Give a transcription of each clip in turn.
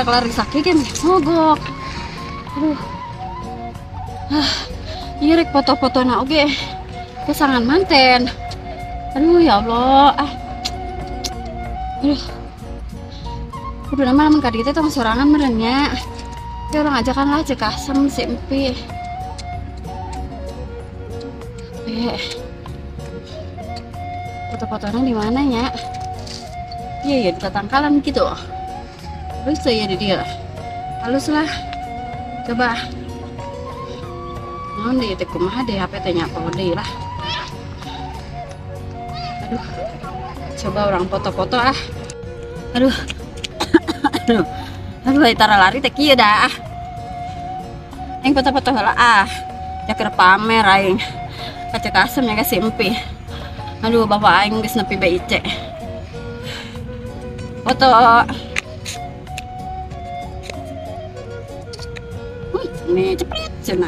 Lari sakit ya mogok. Aduh. Ah, ieu rek foto-fotona oge. Kesangan manten. Aduh ya Allah. Ah. Aduh. Kudu nama lamun ka dieu teh tong sorangan meureun nya. Teh urang ajakan lah Ceu Kasem si Empi. Foto-fotona di mana nya? Iya ya di tatangkalan gitu. Halus ya di dia. Halus lah. Coba. Naon deui teh kumaha deh HP teh nya deui lah. Aduh. Coba orang foto-foto ah. Aduh. Aduh. Aduh tara lari teh kieu dah ah. Aing foto-foto heula ah. Cakeur pamer aing. Ka Ceu Kasem nya ka si Empi. Aduh bapak aing geus nepi BIC. Foto. Ini cepet cina.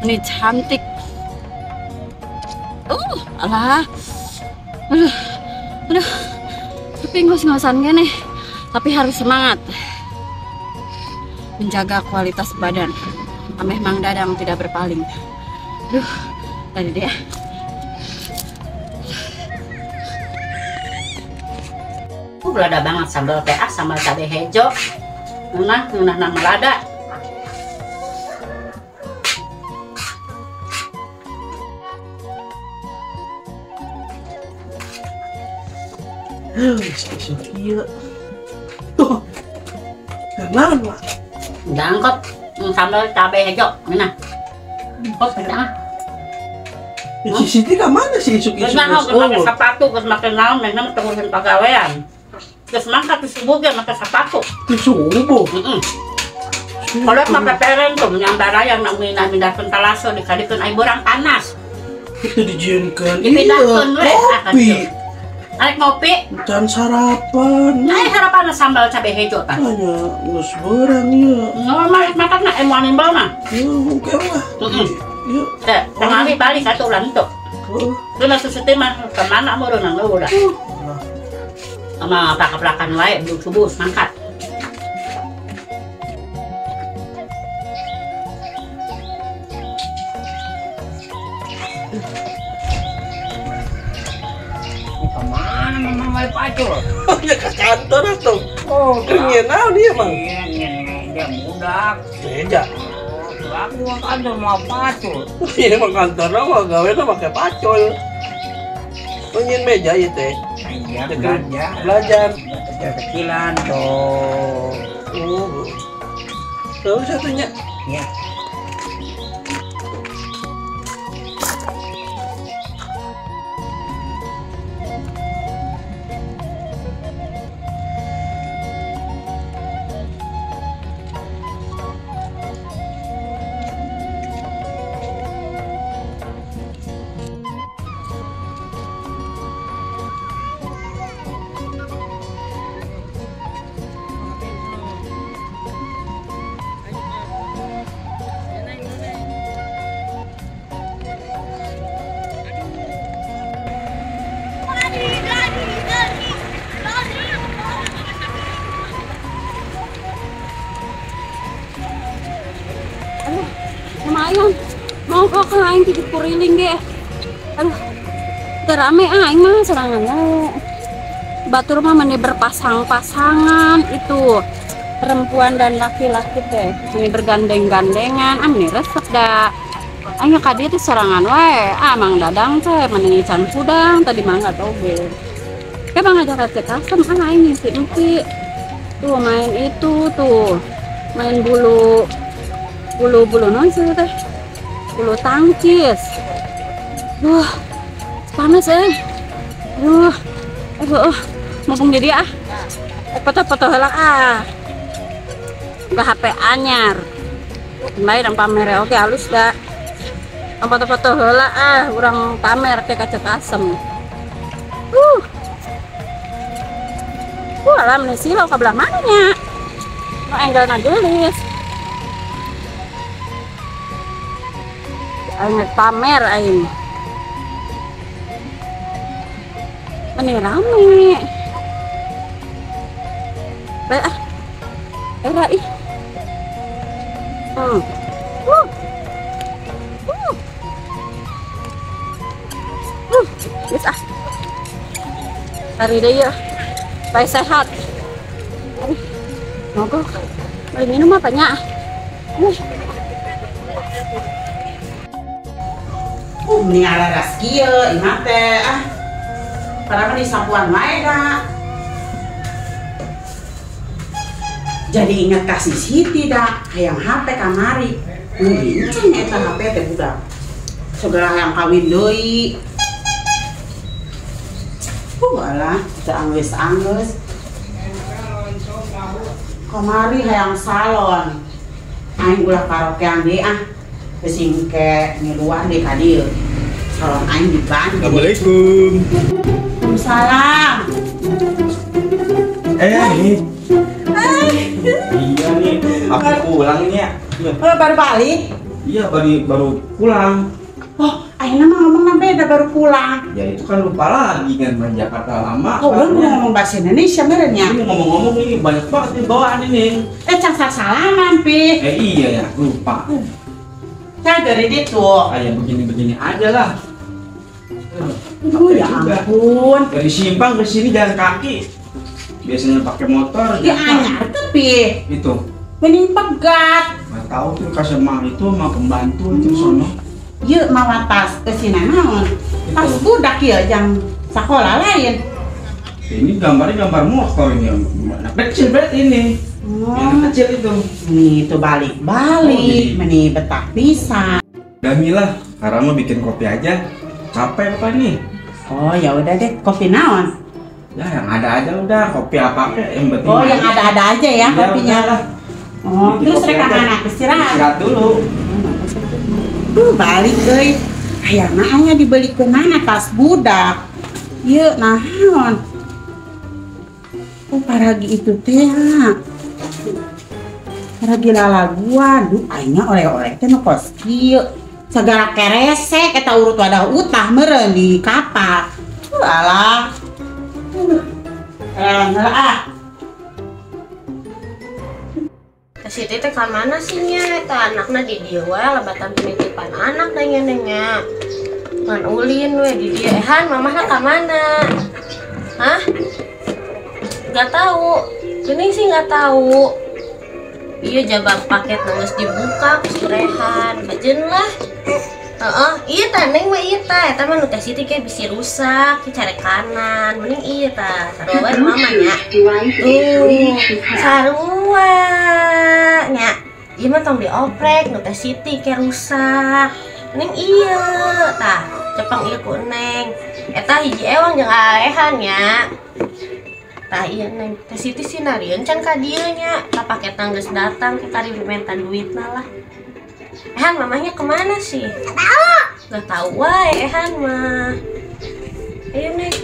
Ini cantik. Alah. Aduh. Aduh. Tapi ngos-ngosan gini. Tapi harus semangat. Menjaga kualitas badan. Ameh Mang Dadang tidak berpaling. Aduh, tadi dia. Belada banget sambal teh, sambal cabai hijau. Ngeunah, ngeunah nama lada. Iya. Tuh. Naon, Mak? Dangkot sambal cabai hijau, ngeunah. Kok pedang? Si Siti ka mana sih isuk-isuk? Geus naon geus make sepatu, geus make naon, mehna mah ngurusin pagawean. Geus mangkat di subuh ge make sepatu. Di subuh? Heeh. Kalau mah peperen tuh menyambarayang nak mindahkeun talaso dikadikeun ai borang panas. Itu dijieunkeun. Dipindahkeun we kopi. Arek ngopi? Can sarapan. Nah, sarapan sambal cabai hijau tah. Nya geus beurang ieu. Normal makan na moal nimbal mah. Heuh, oke lah. Heeh. Ieu. Teh, tengah hari balik atuh ulah henteu. Heeh. Geus susu teh mah ka mana meureun udah. Sama plak-plakan wae belum subuh mangkat. Kemana mama mau pacul? Ya ke kantor atuh. Oh, nyen naon ieu, Mang? Iya, nyen meja budak. Meja. Oh, aku mau kantor mau pacul. Iya, mah kantor mah gawena make pacul. Nyen meja ieu teh. Iya, belanja. Belajar. Kecil-kecilan tuh. Oh. Tahu satunya? Iya. Mogok lah aing titip kuriling ge. Aduh. Teu rame aing mah sorangan wae. Batur mah meni berpasang-pasangan itu. Perempuan dan laki-laki teh meni bergandeng-gandengan, ah meni resep da. Aing ka dieu teh sorangan wae. Ah Mang Dadang teh meni can hudang tadi mah enggak oge. Ke bang ngajak cek asem ah aing si Empi. Tuh main itu tuh. Main bulu bulu non sih teh. Bulu tangkis. Duh. Panas eh. Duh. Aduh, mumpung jadi ah. Foto-foto heula ah. Enggak HP anyar. Bae dang pamer oke halus da. Foto-foto heula ah, urang pamer ke kaca asem. Alam nih silau ka belah mana nya? Nu enggalna geulis. Aing pamer aing. Meni rame. Bae ah. Era ih. Geus ah. Hari deui ya. Bae sehat. Mogok. Beli minum apa nya? Mending ngalaras kieu imah teh ah. Padahal di sapuan wae da. Jadi ingat kasih Siti da, hayang HP kamari. Mungkin eta HP teh budak. Segala hayang kawin deui. Alah, teu anggeus-anggeus. Kamari hayang salon. Aing ulah karaokean deui ah. Geus engke ngiluan deui ka dieu. Salon aing di Bandung. Assalamualaikum. Waalaikumsalam. Iya nih, aku pulang ini ya. Oh, baru balik? Iya, baru pulang. Oh, akhirnya mah ngomong beda baru pulang. Ya itu kan lupa lagi kan main Jakarta lama. Oh, belum ngomong bahasa Indonesia merenya. Ini ngomong-ngomong ini banyak banget nih bawaan ini. Can salaman, Pi. Iya ya, lupa. Saya dari itu. Kayak begini-begini aja lah. Aduh, ya ampun. Dari Simpang ke sini jalan kaki. Biasanya pakai motor. Ya anyar tapi. Itu. Mending pegat. Nggak tahu tuh kasih mah itu mah pembantu itu sono. Yuk mawa tas ke sini naon. Tas budak ya yang sekolah lain. Ini gambarnya gambar motor ini. Anak kecil berarti ini. Oh. Yang kecil itu. Nih itu balik-balik, oh, meni betah bisa. Udah Mila, sekarang mau bikin kopi aja. Capek apa nih? Oh ya udah deh, kopi naon? Ya yang ada aja udah, kopi apa kek yang penting. Oh yang ada-ada aja ya, ya kopinya. Lah. Oh, bikin terus mereka anak istirahat. Istirahat dulu. Balik euy. Hayangna hanya dibeli ke mana tas budak. Ieu naon? Oh paragi itu teh. Paragi lalaguan, duh aingna oleh-oleh teh nu kos kieu. Segala keresek eta urut wadah utah meureun di kapal. Alah. Heula ah. Siti teh ka mana sih nya eta anakna di dieu wae lebatan penitipan anak nya nya. Ngan ulin we di dieu. Han mamahna ka mana? Hah? Enggak tahu. Geuning sih enggak tahu. Iya jabang paket geus dibuka ku Rehan. Kajeun lah. Heeh, iya tah neng mah iya tah eta mah nu teh Siti kayak bisi rusak, cari kanan. Mending iya tah, sarua wae mama nya. Tuh, sarua nya. Ieu mah tong dioprek nu teh Siti kayak rusak. Mending iya tah, cepeng ieu ku neng. Eta hiji ewang jeung aehan nya. Tah iya neng, teh Siti sinarieun can ka dieu nya. Tah paketna geus datang ke kari menta duitna lah. Ehan mamahnya kemana sih? Gak tahu. Gak tahu wae Ehan mah. Ayo Neng.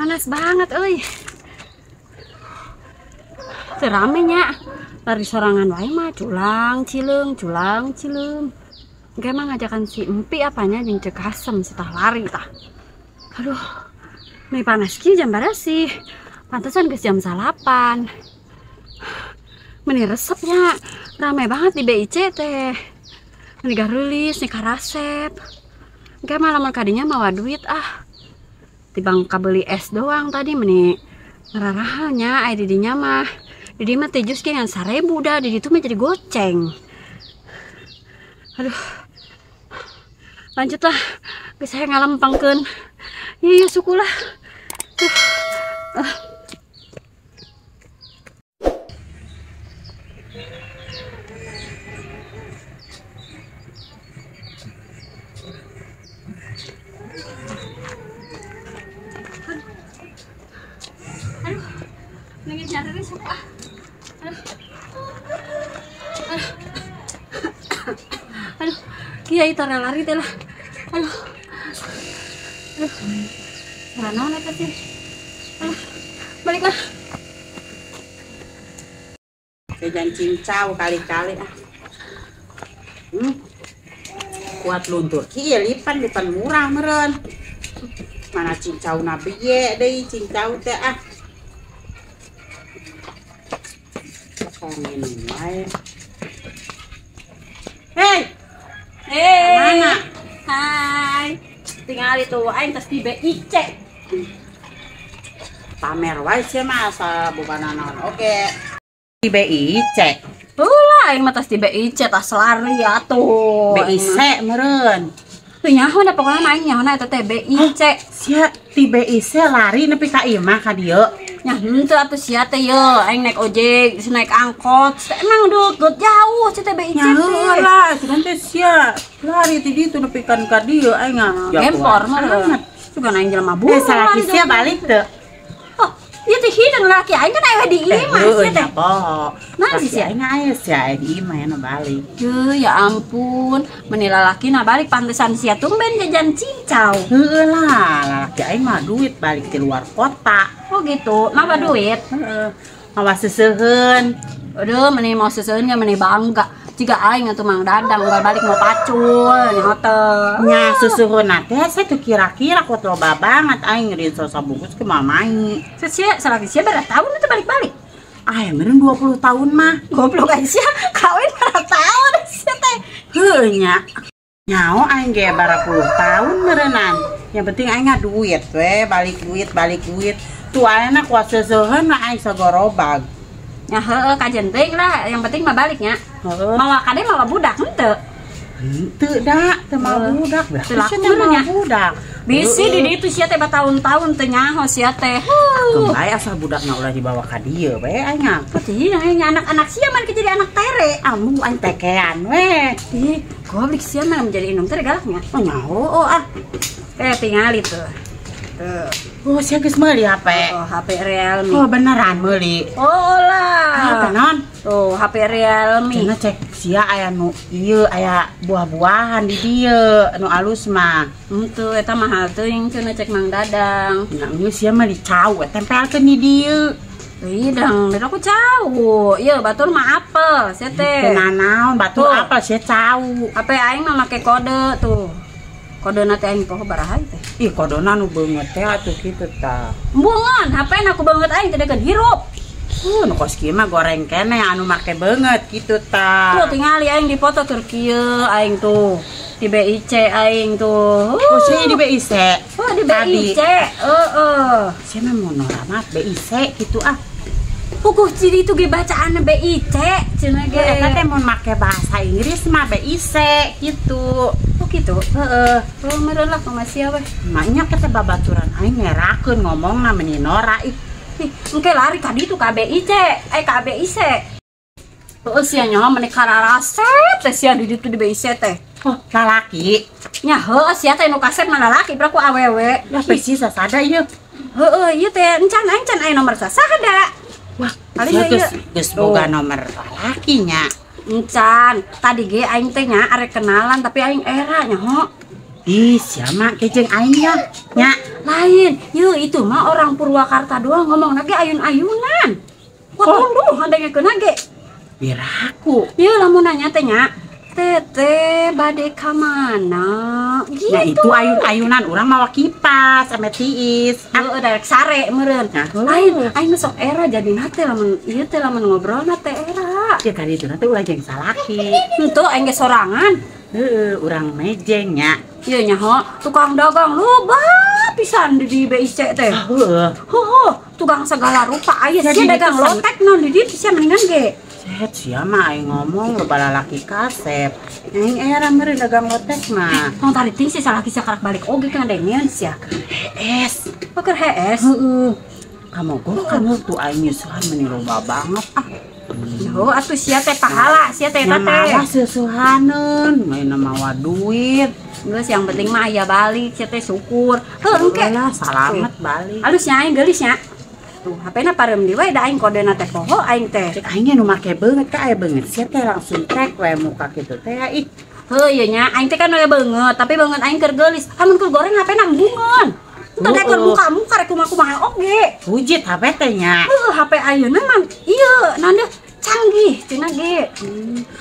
Panas banget euy. Teu rame nya. Lari sorangan wae mah culang cileung culang cileung. Engke mah ngajakan si Empi apanya jeung Ceu Kasem si tah lari tah. Aduh. Meni panas kieu jam barasih. Pantesan geus jam 8. Meni resepnya rame banget di BIC teh. Meni garulis nih karasep. Engke mah lamun kadinya mawa duit ah. Tibang kabeli es doang tadi meni ngararahalnya aya di dinya mah. Di mah teh jus ge ngan 1000 dah, di ditu mah jadi goceng. Aduh. Lanjutlah, geus saya ngalempangkeun. Ieu suku lah. Aduh, nengin cari suku ah. Aduh. Aduh. Aduh, kiai tara lari teh lah. Aduh. Aduh. Salah naon eta teh? Aduh, baliklah. Jajan cincau kali-kali ah. Kuat luntur kieu lipan-lipan murah meureun. Mana cincau na bieu deui cincau teh ah. Minum wae. Hei. Hey. Mana? Hai. Tinggal itu aing tos di BIC. Pamer wae sia mah asa boga naon. Oke. Di BIC. Ulah aing mah tos di BIC tas lari atuh. BIC meureun. Teu nyaho da pokona mah aing nyahona eta teh BIC. Sia di BIC lari nepi ka imah ka dieu. Nya henteu atuh sia teh ye, aing naik ojek, naik angkot. Emang deukeut jauh sia teh BIC teh. Nya lah, cuman teh sia lari ti ditu nepi ka dieu aing ah. Gempor mah. Sugan aing jelema buruh. Eh salaki sia balik teu? Oh, ieu teh hideung lalaki aing kan aya di imah sia teh. Nah, si sia aing aya sia di imah nya balik. Heuh, ya ampun, meni lalakina balik pantesan sia tumben jajan cincau. Heueuh lah, lalaki aing mah duit balik ti luar kota. Oh gitu, mawa duit? Heeh. Mawa seseuheun. Aduh, meni mau seseuheun ge meni bangga. Jiga aing atuh Mang Dadang unggal balik mau pacul nya hotel. Nya seseuheunna teh saya tuh kira-kira kuat loba banget aing ngeureun sabungkus ke mamai. Sia salaki sia berapa tahun itu balik-balik? Ah, meureun 20 tahun mah. Goblok aing sia kawin berapa tahun sia teh. Heueuh nya. Nyaho aing ge bara puluh tahun meureunnan. Yang penting aing duit we, balik duit, balik duit. Tuh ayeuna kuat seseuheun lah aing sagorobag. Ya heueuh kajen teuing lah, yang penting mah baliknya. Heeh. Mawa kade mawa budak henteu. Henteu da, teu mawa budak. Teu laku nya budak. Bisi di ditu sia teh batahun-tahun teu nyaho sia teh. Keun bae asal budakna ulah dibawa ka dieu we aing. Putih aing anak-anak sia mah jadi anak tere. Amu aing tekean we. Ih, goblok sia mah menjadi indung tere galaknya. Oh nyaho ah. Tingali tuh. Tuh. Oh, sia geus meuli HP. Oh, HP Realme. Oh, beneran meuli. Oh lah. HP naon? Tuh, HP Realme. Cenah cek sia aya nu ieu aya buah-buahan di dieu nu alus mah. Henteu eta mahal teuing cenah cek Mang Dadang. Nya geus sia mah dicau tempelkeun di dieu. Ih, dang, beda aku cau. Ieu batur mah apel sia teh. Teu nanaon batur apel sia cau. HP aing mah make kode tuh. Kodena teh aing poho baraha teh. Ih, kodona nu beungeut teh atuh kitu tah. Embungan, HP na ku beungeut aing teh dekeun hirup. Nu kos kieu mah goreng keneh anu make beungeut kitu tah. Tuh tingali aing dipoto tur kieu aing tuh. Di BIC aing tuh. Oh, sia di BIC. Oh, di BIC. Heeh. Sia mah mun noramat BIC kitu ah. Puguh ciri itu ge bacaan BIC cenah ge. Eta teh mun make bahasa Inggris mah BIC kitu. Oh gitu. Heeh. Oh meureun lah kumaha sia we. Maknya kita babaturan aing ngerakeun ngomongna meni norak ih. Ih, engke lari ka ditu ka BIC, ka BIC. Heeh sia nyaho meni kararasep teh sia di ditu di BIC teh. Oh, lalaki. Nya heueuh sia teh nu kasep mah lalaki bra ku awewe. Ya persis sasada ieu. Heeh, ieu teh encan aing can aya nomor sasada. Wah, paling geus boga nomor lalakinya. Encan, tadi ge aing teh nya arek kenalan tapi aing era nya ho. Ih, siapa kejeng aing ya? Nya, lain. Yeuh itu mah orang Purwakarta doang ngomong lagi ayun-ayunan. Kuat tunduh ngadengekeun ge. Biraku. Yeuh lamun nanya teh nya, teteh bade ka mana? Gitu. Ya itu ayun-ayunan urang mawa kipas ame tiis. Heeh, darek sare meureun. Lain, aing sok era jadi teh lamun ieu teh lamun ngobrolna teh era. Ya kali itu teh ulah jeung salaki. Henteu aing ge sorangan. Heeh, urang mejeng nya. Ieu nyaho, tukang dagang loba pisan di BIC teh. Heeh. Heeh, tukang segala rupa aya sia dagang lotek naon di dieu sia mendingan ge. Set sia mah aing ngomong loba lalaki kasep. Aing era meureun dagang lotek mah. Tong tarik ting si salaki sia karak balik oge kana dengeun sia. Hees. Keur hees. Heeh. Kamu kamu tuh aing nyusuhan meni loba banget ah. Yo atuh sia teh pahala sia teh eta teh. Mawa seusuhaneun, main mawa duit. Geus yang penting mah aya balik sia teh syukur. Heuh engke lah salamet balik. Alus nya aing geulis nya. Tuh HP-na pareum di we da aing kodena teh poho aing teh. Cek aing nu make beungeut ka aya beungeut sia teh langsung trek we muka kitu teh ih. Heuh ieu nya aing teh kan aya beungeut tapi beungeut aing keur geulis. Amun keur goreng HP-na embungeun. Teu keur muka-muka rek kumaha-kumaha oge. Hujit HP teh nya. Heuh HP ayeuna mah ieu naon canggih cenah ge.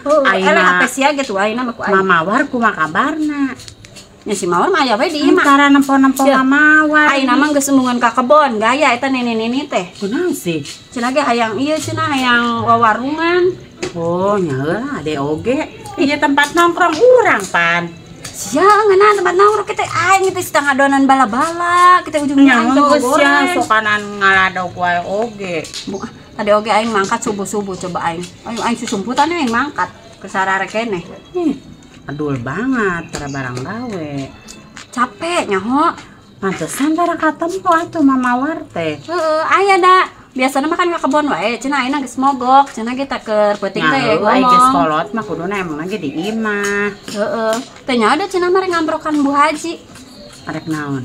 Heuh eleh HP sia ge tuh ayeuna mah ku aing. Mamawar kumaha kabarna? Nya si Mawar mah aya we di imah. Tara nempo-nempo Mamawar. Ayeuna mah geus embungeun ka kebon gaya eta nenek-nenek teh. Kunaon sih? Cenah ge hayang ieu cenah hayang wawarungan. Oh nya heula ade oge. Ieu tempat nongkrong urang pan. Sia ngeunah tempat nongkrong kita aing teh setengah adonan bala-bala kita ujungnya aing geus sia sokanan ngaladog wae oge. Tadi oge aing mangkat subuh-subuh coba aing. Aing aing susumputan aing mangkat ke sarare keneh. Adul banget tara barang gawe. Capek nyaho. Pantesan tara katempo atuh Mamawar teh. Heeh, aya da. Biasana mah kan ka kebon wae, cenah ayeuna geus mogok, cenah ge teh keur peuting teh ngomong. Aing geus kolot mah kuduna emang ge di imah. Heeh. Teh nya ada cenah mah rek ngamprokan Bu Haji. Rek naon?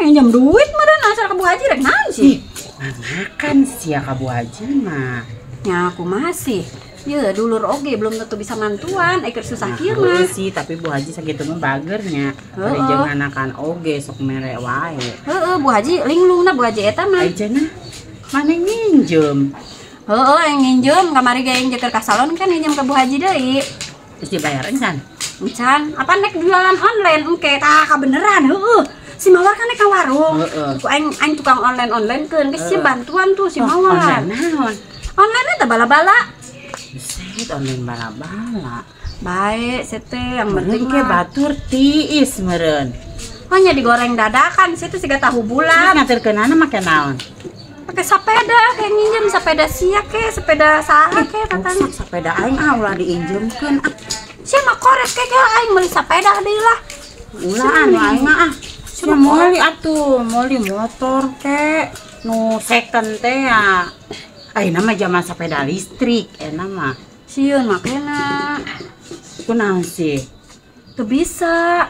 Aing jam duit meureun asal ka Bu Haji rek naon sih? Makan sia ka Bu Haji mah. Nya kumaha sih? Ye dulur oge belum tentu bisa mantuan, eker susah kieu mah. Sih, tapi Bu Haji sakitu mah bagernya. Bari jeung anakan oge sok mere wae. Heeh, Bu Haji linglungna Bu Haji eta mah. Ai cenah mane nginjem. Heeh, yang nginjem kamari ge aing keur ka salon kan nginjem ka Bu Haji deui. Terus dibayar encan? Encan, apa nek jualan online engke tah kabeneran heueuh. Si Mawar kan nek ka warung. Ku aing aing tukang online-online keun geus si bantuan tuh si Mawar. Online naon? Online eta bala-bala. Buset, online bala-bala. Baik, sete yang penting mah batur tiis meureun. Hanya digoreng dadakan situ siga tahu bulat. Ngaturkeunana make naon? Pakai sepeda, kayak nginjem sepeda sia ke, sepeda saha ke katanya. Sepeda aing ah ulah diinjemkeun ah. Sia mah korek ke aing meuli sepeda deui lah. Ulah anu aing mah ah. Sia meuli atuh, meuli motor ke nu second teh ya. Ayeuna mah zaman sepeda listrik enak mah. Sieun makena. Kunaon sih? Teu bisa.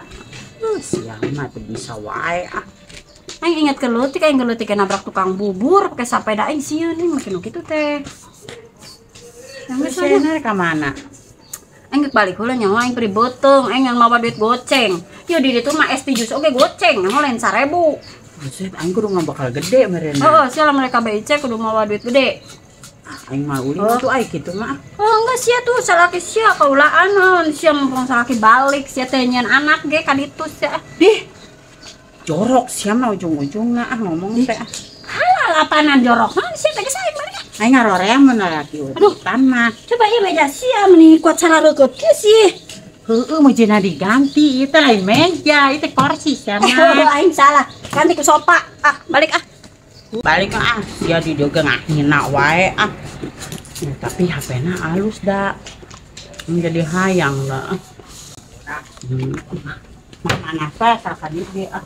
Sia mah teu bisa wae ah. Aing ingat ke leutik, aing leutik nabrak tukang bubur pakai sepeda aing sieun nih makin kitu teh. Yang geus ka mana? Aing geus balik heula nyawa aing pribeuteung, aing ngan mawa duit goceng. Ieu di ditu mah es jus oge goceng, nyawa lain 1000. Buset, aing kudu ngabakal gede meureun. Heeh, sia lah mereka BIC kudu mawa duit gede. Aing mah ulin tuh aing kitu mah. Oh enggak sia tuh salaki sia kaulaan naon sia mumpung salaki balik sia teh nyeun anak ge ka ditu sia. Dih. Jorok sia mah ujung-ujungna ah ngomong teh. Halah lapanan jorok naon sia teh geus aing balik. Aing ngaroreang mun lalaki urutan mah. Coba ieu meja sia meuni kuat salareukeut kieu sih. Heueuh mujina diganti ieu teh lain meja, ieu teh kursi sia mah. Oh, aing salah. Ganti ku sofa. Ah, balik ah. Balik ah, sia di dieu ge ngahina wae ah. Ya, tapi HP-na alus da. Menjadi hayang da. Mana apa salah ge ah.